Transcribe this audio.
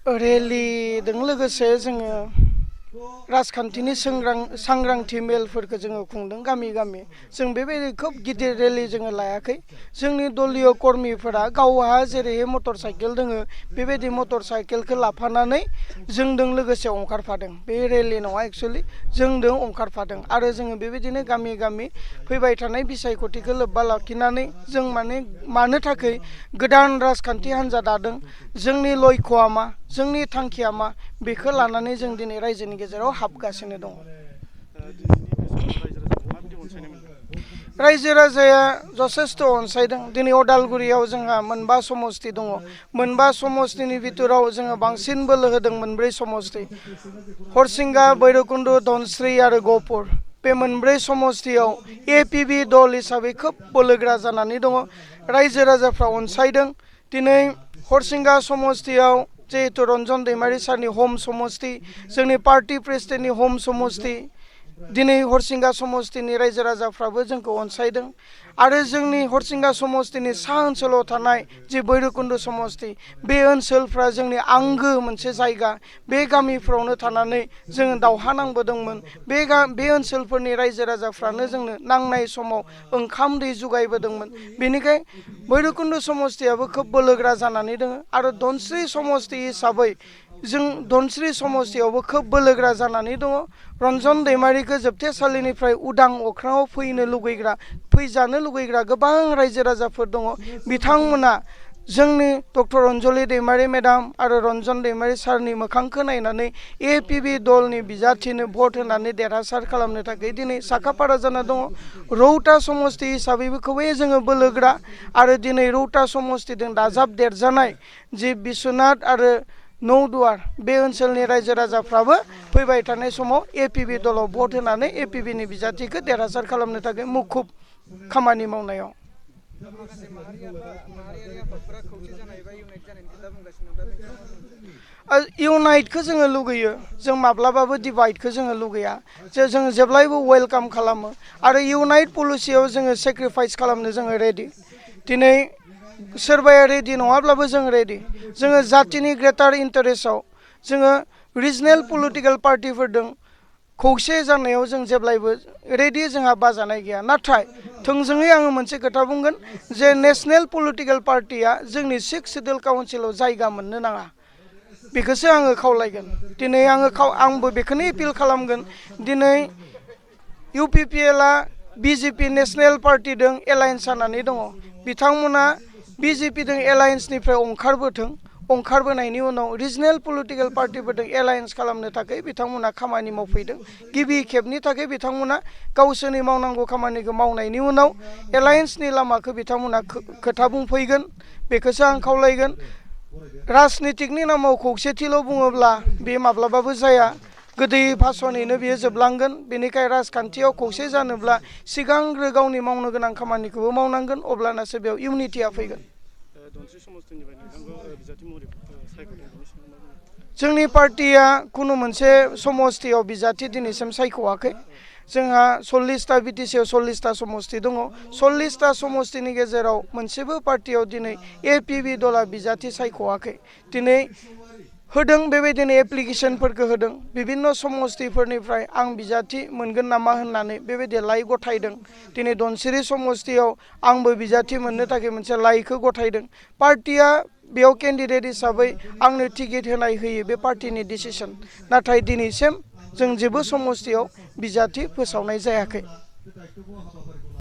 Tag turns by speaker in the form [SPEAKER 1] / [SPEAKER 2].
[SPEAKER 1] रेलिजों लोगोसे जोङो राजखान्थिनि सांग्रांथि मेलफोरखौ जोङो खुंदों गामि गामि जों बेबायदि खोब गिदिर रेलि जोङो लायाखै जोंनि दलीय कर्मीफोरा गावहा जेरैहाय मटर साइकेल दोङो बेबायदि मटर साइकेलखौ लाफानानै जोंदों लोगोसे ओंखारफादों बे रेलि नङा एक्चुअलि जोंदों ओंखारफादों आरो जोङो बेबायदिनो गामि गामि फैबाय थानाय बिसायख'थिखौ लोब्बा लाखिनानै जों मानो थाखाय गोदान राजखान्थि हान्जा दादों जोंनि लक्ष्यआ मा जोंनि थांखिया मा बेखौ लानानै जों दिनै रायजोनि गेजेराव हाबगासिनो दङ। रायजो राजाया जथेस्थ' अनसायदों दिनै अदालगुरियाव जोंहा मोनबा समस्ति दङ मोनबा समस्तिनि बिथोराव जोङो बांसिन बोलो होदों मोनब्रै समस्ति हरसिंगा भैरबकुन्द धनस्री आरो गहपुर बे मोनब्रै समस्तियाव एपिबि दल हिसाबै खोब बोलोगोरा जानानै दङ रायजो राजाफ्रा अनसायदों दिनै हरसिंगा समस्तियाव जिहेतु रन्जन दैमारि सारनि हम समस्ति जोंनि पार्टी प्रेसिडेन्टनि हम समस्ति दिनै हरसिंगा समस्तिनि रायजो राजाफ्राबो जोंखौ अनसायदों आरो जोंनि हरसिंगा समस्तिनि सा ओनसोलाव थानाय जि भैरबकुन्द समस्ति बे ओनसोलफ्रा जोंनि आंगो मोनसे जायगा बे गामिफ्रावनो थानानै जोङो दावहा नांबोदोंमोन बे ओनसोलफोरनि रायजो राजाफ्रानो जोंनो नांनाय समाव ओंखाम दै जुगायबोदोंमोन बेनिखाय भैरबकुन्द समस्तियाबो खोब बोलोगोरा जानानै दङ आरो धनस्री समस्ति हिसाबै जों धनस्री समस्तियावबो खोब बोलोगोरा जानानै दङ रन्जन दैमारिखौ जोबथेसालिनिफ्राय उदां अख्राङाव फैजानो लुगैग्रा गोबां रायजो राजाफोर दङ बिथांमोना जोंनि डक्टर अनजलि दैमारि मेडाम आरो रन्जन दैमारि सारनि मोखांखौ नायनानै एपिबि दलनि बिजाथिनो भट होनानै देरहासार खालामनो थाखाय दिनै साखाफारा जाना दङ रौता समस्ति हिसाबैबो खोबै जोङो बोलोगोरा आरो दिनै रौता समस्तिजों दाजाबदेरजानाय जि बिश्वनाथ आरो नौदुवार बे ओनसोलनि रायजो राजाफ्राबो फैबाय थानाय समाव एपिबि दलाव भट होनानै एपिबिनि बिजाथिखौ देरहासार खालामनो थाखाय मुखुब खामानि मावनायाव इउनाइटखौ जोङो लुगैयो जों माब्लाबाबो डिभाइडखौ जोङो लुगैया जे जोङो जेब्लायबो वेलकाम खालामो आरो इउनाइट पलिसियाव जोङो सेक्रिफाइस खालामनो जोङो रेडि दिनै सोरबाया रेडि नङाब्लाबो जों रेडि जोङो जातिनि ग्रेटार इन्टारेस्टआव जोङो रिजनेल पलिटिकेल पार्टिफोरजों खौसे जानायाव जों जेब्लायबो रेडि जोंहा बाजानाय गैया नाथाय थोंजोङै आङो मोनसे खोथा बुंगोन जे नेशनेल पलिटिकेल पार्टिया जोंनि 6 सिडिउल काउन्सिलाव जायगा मोननो नाङा बेखौसो आङो खावलायगोन दिनै आंबो बेखौनो एपिल खालामगोन दिनै इउपिपिएलआ बिजेपि नेशनेल पार्टिजों एलायन्स जानानै दङ बिथांमोना बिजेपिजों एलायन्सनिफ्राय ओंखारबोनायनि उनाव रिजनेल पलिटिकेल पार्टिफोरजों एलायन्स खालामनो थाखाय बिथांमोना खामानि मावफैदों गिबि खेबनि थाखाय बिथांमोना गावसोरनि मावनांगौ खामानिखौ मावनायनि उनाव एलायन्सनि लामाखौ बिथांमोना खोथा बुंफैगोन बेखौसो आं खावलायगोन राजनितिकनि नामाव खौसेथिल' बुङोब्ला बे माब्लाबाबो जाया गोदै भाषणैनो बेयो जोबलांगोन बेनिखाय राजखान्थियाव खौसे जानोब्ला सिगांग्रो गावनि मावनो गोनां खामानिखौबो मावनांगोन अब्लानासो बेयाव इउनिटिया फैगोन जोंनि पार्टिया खुनु मोनसे समस्तियाव बिजाथि दिनैसिम सायख'वाखै जोंहा 40टा बिटिसिआव 40टा समस्ति दङ 40टा समस्तिनि गेजेराव मोनसेबो पार्टियाव दिनै एपिबि दला बिजाथि सायख'वाखै दिनै होदों बेबायदिनो एप्लिकेसनफोरखौ होदों बिभिन्न समस्तिफोरनिफ्राय आं बिजाथि मोनगोन नामा होननानै बेबायदि लाइ गथायदों दिनै धनसिरि समस्तियाव आंबो बिजाथि मोननो थाखाय मोनसे लाइखौ गथायदों पार्टिया बेयाव केन्डिडेट हिसाबै आंनो टिकेट होनाय होयो बे पार्टिनि डिसिसन नाथाय दिनैसिम जों जेबो समस्तियाव बिजाथि फोसावनाय जायाखै